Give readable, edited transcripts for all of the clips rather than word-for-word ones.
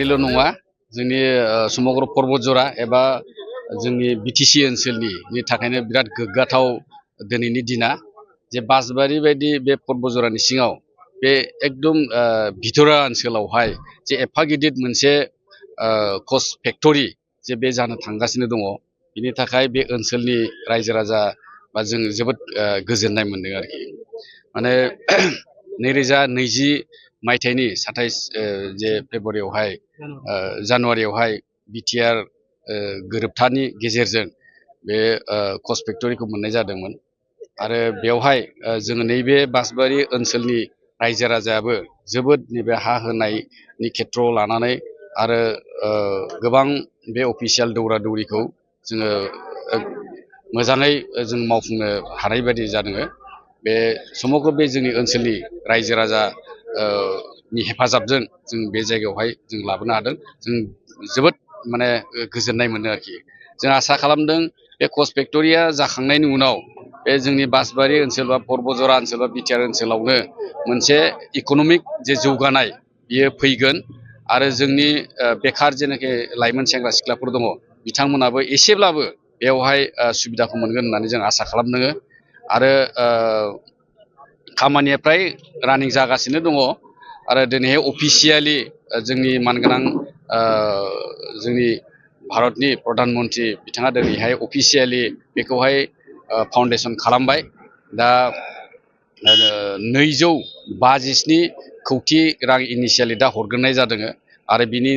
बासबारिल' नङा जोंनि समग्र पर्बतजरा एबा जोंनि बिटिसि ओनसोलनि थाखायनो बिराद गोग्गाथाव दिनैनि दिना जे बासबारि बायदि बे पर्बतजरानि सिङाव बे एकदम भितरा ओनसोलावहाय जे एफा गिदिर मोनसे कच फेक्टरि जे बे जानो थांगासिनो दङ बिनि थाखाय बे ओनसोलनि रायजो राजा बा जों जोबोद गोजोननाय मोनदों आरोखि माने 2020 मायथाइनि 27 जे फेब्रुवारियावहाय जानुवारियावहाय बिटिआर गोरोबथानि गेजेरजों बे कच फेक्टरिखौ मोननाय जादोंमोन आरो बेवहाय जोङो नैबे बासबारि ओनसोलनि रायजो राजायाबो जोबोद नैबे हा होनायनि खेथ्रआव लानानै आरो गोबां बे अफिसियेल दौरा दौरिखौ जोङो मोजाङै जों मावफुंनो हानाय बायदि जादों बे समग्र बे जोंनि ओनसोलनि रायजो राजा नि हेफाजाबजों जों बे जायगायावहाय जों लाबोनो हादों जों जोबोद माने गोजोननाय मोनो आरोखि जों आसा खालामदों बे कच फेक्टरिया जाखांनायनि उनाव बे जोंनि बासबारि ओनसोल बा पर्बतजरा ओनसोल बा बिटिआर ओनसोलावनो मोनसे इक'नमिक जे जौगानाय बियो फैगोन आरो जोंनि बेखार जेनाखि लाइमोन सेंग्रा सिख्लाफोर दङ बिथांमोनाबो एसेब्लाबो बेवहाय सुबिदाखौ मोनगोन होननानै जों आसा खालामदों आरो खामानिया फ्राय रानिं जागासिनो दङ आरो दिनैहाय अफिसियेलि जोंनि मानगोनां जोंनि भारतनि प्रधान मन्त्रि बिथाङा दिनैहाय अफिसियेलि बेखौहाय फाउन्डेसन खालामबाय दा 257 कौटि रां इनिशियेलि दा हरग्रोनाय जादों आरो बिनि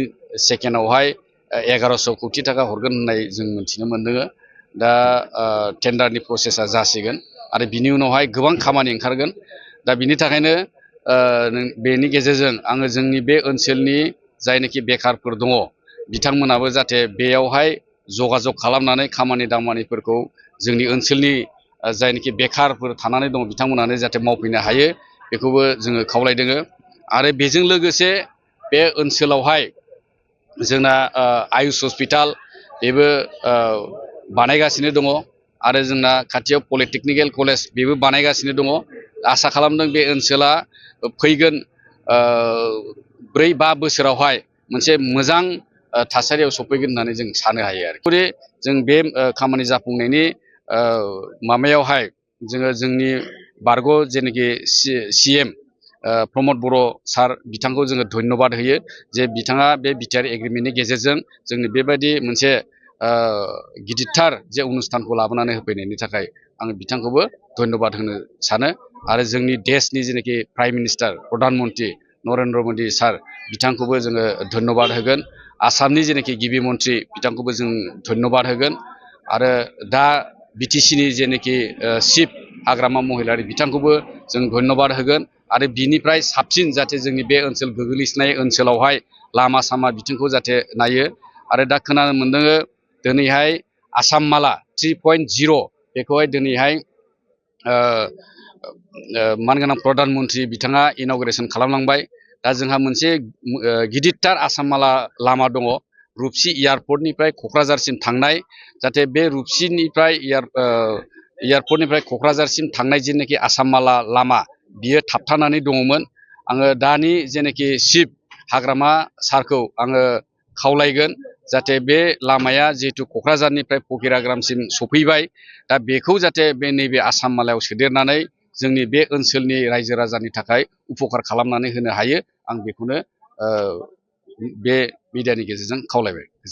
सेकेन्डआवहाय 1100 कौटि थाखा हरगोन होननाय जों मिथिनो मोनदों दा टेन्डारनि प्रसेसा जासिगोन आरो बिनि उनावहाय गोबां खामानि ओंखारगोन दा बिनि थाखायनो बेनि गेजेरजों आङो जोंनि बे ओनसोलनि जायनोखि बेखारफोर दङ बिथांमोनाबो जाहाथे बेयावहाय जगाजग खालामनानै खामानि दामानिफोरखौ जोंनि ओनसोलनि जायनोखि बेखारफोर थानानै दङ बिथांमोनानो जाहाथे मावफैनो हायो बेखौबो जोङो खावलायदों आरो बेजों लोगोसे बे ओनसोलावहाय जोंना आयुष हस्पिटाल बेबो बानायगासिनो दङ आरो जोंना खाथियाव पलिटेकनिकेल कलेज बेबो बानायगासिनो दङ आसा खालामदों बे ओनसोला फैगोन 4-5 बोसोरावहाय मोनसे मोजां थासारियाव सफैगोन होननानै जों साननो हायो आरो जों बे खामानि जाफुंनायनि माबायावहाय जोङो जोंनि बारग' जेनाखि CM प्रमद बर' सार बिथांखौ जोङो धन्यबाद होयो जे बिथाङा बे बिटिआर एग्रिमेन्टनि गेजेरजों जोंनि बेबायदि मोनसे गिदिरथार जे अनुस्थानखौ लाबोनानै होफैनायनि थाखाय आं बिथांखौबो धन्यबाद होनो सानो आरो जोंनि देशनि जेनाखि प्राइम मिनिस्टार प्रधान मन्त्रि नरेन्द्र मदि सार बिथांखौबो जोङो धन्यबाद होगोन आसामनि जेनाखि गिबि मन्त्रि बिथांखौबो जों धन्यबाद होगोन आरो दा बिटिसिनि जेनाखि चिफ हाग्रामा महिलारि बिथांखौबो जों धन्यबाद होगोन आरो बिनिफ्राय साबसिन जाहाथे जोंनि बे ओनसोल गोग्लैसोनाय ओनसोलावहाय लामा सामा बिथिंखौ जाहाथे नायो आरो दा खोनानो मोनदों दिनैहाय आसाम माला 3.0 बेखौहाय दिनैहाय मानगोनां प्रधान मन्त्रि बिथाङा इन'ग्रेसन खालामलांबाय दा जोंहा मोनसे गिदिरथार आसाम माला लामा दङ रुपसि एयारपर्टनिफ्राय क'क्राझारसिम थांनाय जाहाथे बे रुपसिनिफ्राय एयारपर्टनिफ्राय क'क्राझारसिम थांनाय जेनाखि आसाम माला लामा बियो थाबथानानै दङमोन आङो दानि जेनाखि चिफ हाग्रामा सारखौ आङो खावलायगोन जाहाथे बे लामाया जिहेतु क'क्राझारनिफ्राय फकिराग्रामसिम सफैबाय दा बेखौ जाहाथे बे नैबे आसाम मालायाव सोदेरनानै जोंनि बे ओनसोलनि रायजो राजानि थाखाय उपकार खालामनानै होनो हायो आं बेखौनो बे मिडियानि गेजेरजों खावलायबाय।